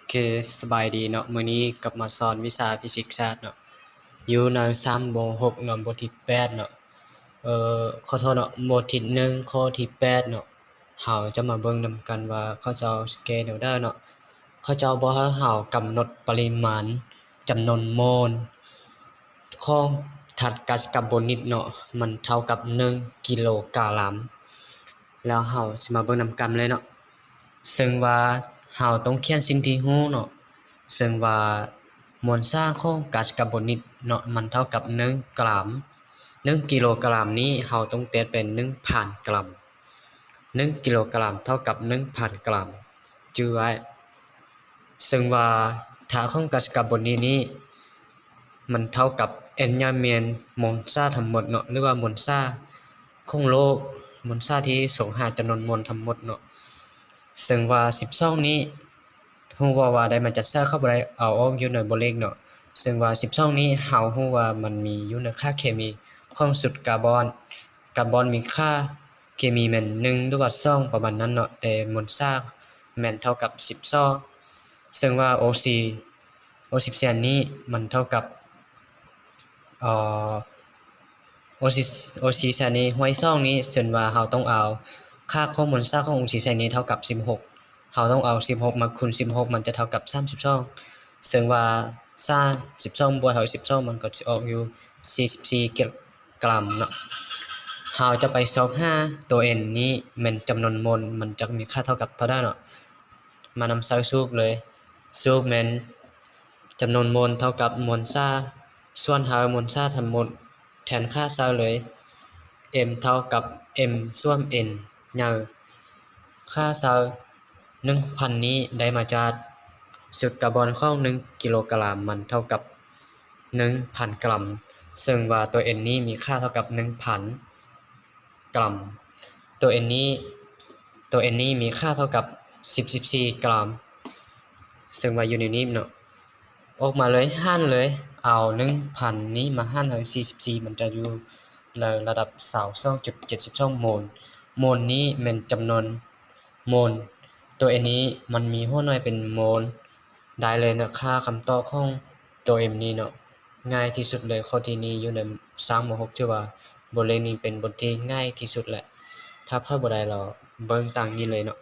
ເຄ ສະບາຍດີເນາະ, ມື້ນີ້ກັບມາສອນວິຊາຟີຊິກສາດເນາະ, ຢູ່ໃນສາມ ໂມງຫົກເນາະ, ບົດທີແປດເນາະ, ເອີ ຂໍໂທດເນາະ, ບົດທີໜຶ່ງ ຂໍ້ທີແປດເນາະ. ເຮົາຈະມາເບິ່ງນຳກັນວ່າເຂົາເຈົ້າສະແກນແນວໃດເນາະ. ເຂົາເຈົ້າບອກໃຫ້ເຮົາກຳນົດປະລິມານຈຳນວນໂມນຂອງທາດກາສກາບອນນິກເນາະ, ມັນເທົ່າກັບໜຶ່ງກິໂລກຣາມ. ແລ້ວເຮົາຊິມາເບິ່ງນຳກັນເລີຍເນາະ. ເຊິ່ງວ່າເຮົາຕ້ອງຂຽນສິ່ງທີ່ຮູ້ເນາະ, ເຊິ່ງວ່າມວນສານຂອງກາສກາບອນນິກເນາະ ມັນເທົ່າກັບໜຶ່ງກຣາມ. ໜຶ່ງກິໂລກຣາມນີ້ເຮົາຕ້ອງແປເປັນໜຶ່ງພັນກຣາມ. ໜຶ່ງກິໂລກຣາມເທົ່າກັບໜຶ່ງພັນກຣາມ, ຈື່ໄວ້. ເຊິ່ງວ່າທາດຂອງກາສກາບອນນິກນີ້ ມັນເທົ່າກັບ N ໃຫຍ່ແມ່ນມວນສານທັງໝົດເນາະ ຫຼືວ່າມວນສານຂອງໂລກ, ມວນສານທີ່ສົງຫາຈຳນວນໂມນທັງໝົດເນາະ. ເຊິ່ງວ່າສິບສອງນີ້ ຮູ້ບໍ່ວ່າໄດ້ມາຈາກໃສ, ເຂົາບໍ່ໄດ້ເອົາອອກຢູ່ໃນບົດເລກເນາະ. ເຊິ່ງວ່າສິບສອງນີ້ ເຮົາຮູ້ວ່າມັນມີຢູ່ໃນຄ່າເຄມີຂອງຊຸດກາບອນ. ກາບອນມີຄ່າເຄມີແມ່ນໜຶ່ງ ຫຼືວ່າສອງ ປະມານນັ້ນເນາະ, ແຕ່ມວນສານແມ່ນເທົ່າກັບສິບສອງ. ເຊິ່ງວ່າໂອສີ່ ໂອສິບແສນນີ້ມັນເທົ່າກັບ ເອີ ໂອສີ່ ໂອສີ່ແສນນີ້ ຫ້ວຍສອງນີ້, ເຊິ່ງວ່າເຮົາຕ້ອງເອົາຄ່າຂອງມວນສານຂອງໂອສີ່ແສນນີ້ເທົ່າກັບສິບຫົກ, ເຮົາຕ້ອງເອົາສິບຫົກມາຄູນສິບຫົກ ມັນຈະເທົ່າກັບສາມສິບສອງ. ເຊິ່ງວ່າສາມສິບສອງບວກເທົ່າກັບສິບສອງ ມັນກໍຊິອອກຢູ່ສີ່ສິບສີ່ກຣາມເນາະ. ເຮົາຈະໄປຊອກຫາຕົວ N ນີ້ແມ່ນຈຳນວນໂມນ ມັນຈະມີຄ່າເທົ່າກັບເທົ່າໃດເນາະ. ມານຳໃຊ້ສູດເລີຍ. ສູດແມ່ນຈຳນວນໂມນເທົ່າກັບມວນສານ ສ່ວນໃຫ້ມວນສານທັງໝົດ, ແທນຄ່າໃສ່ເລີຍ. M ເທົ່າກັບ M ສ່ວນ N ໃຫຍ່. ຄ່າໃສ່ໜຶ່ງພັນນີ້ໄດ້ມາຈາກຊຸດກາບອນຂອງໜຶ່ງກິໂລກຣາມ ມັນເທົ່າກັບໜຶ່ງພັນກຣາມ, ເຊິ່ງວ່າຕົວ N ນີ້ມີຄ່າເທົ່າກັບໜຶ່ງພັນ ກຣາມ. ຕົວ N ນີ້ ຕົວ N ນີ້ມີຄ່າເທົ່າກັບສິບ ສິບສີ່ກຣາມ, ເຊິ່ງວ່າຢູ່ໃນນີ້ເນາະ. ອອກມາເລີຍ, ຫານເລີຍ, ເອົາໜຶ່ງພັນນີ້ມາຫານໃຫ້ສີ່ສິບສີ່ ມັນຈະຢູ່ໃນລະດັບຊາວສອງຈຸດເຈັດສິບສອງໂມນ. ໂມນນີ້ແມ່ນຈຳນວນໂມນ. ຕົວ N ນີ້ມັນມີຫົວໜ່ວຍເປັນໂມນ. ໄດ້ເລີຍເນາະ, ຄ່າຄຳຕອບຂອງຕົວ M ນີ້ເນາະ. ງ່າຍທີ່ສຸດເລີຍ, ຂໍ້ທີໜຶ່ງຢູ່ໃນສາມ ມໍຫົກ ຖືວ່າບົດເລກນີ້ເປັນບົດທີ່ງ່າຍທີ່ສຸດແຫຼະ. ຖ້າໃຜບໍ່ໄດ້ລະເບິ່ງຕາມນີ້ເລີຍເນາະ.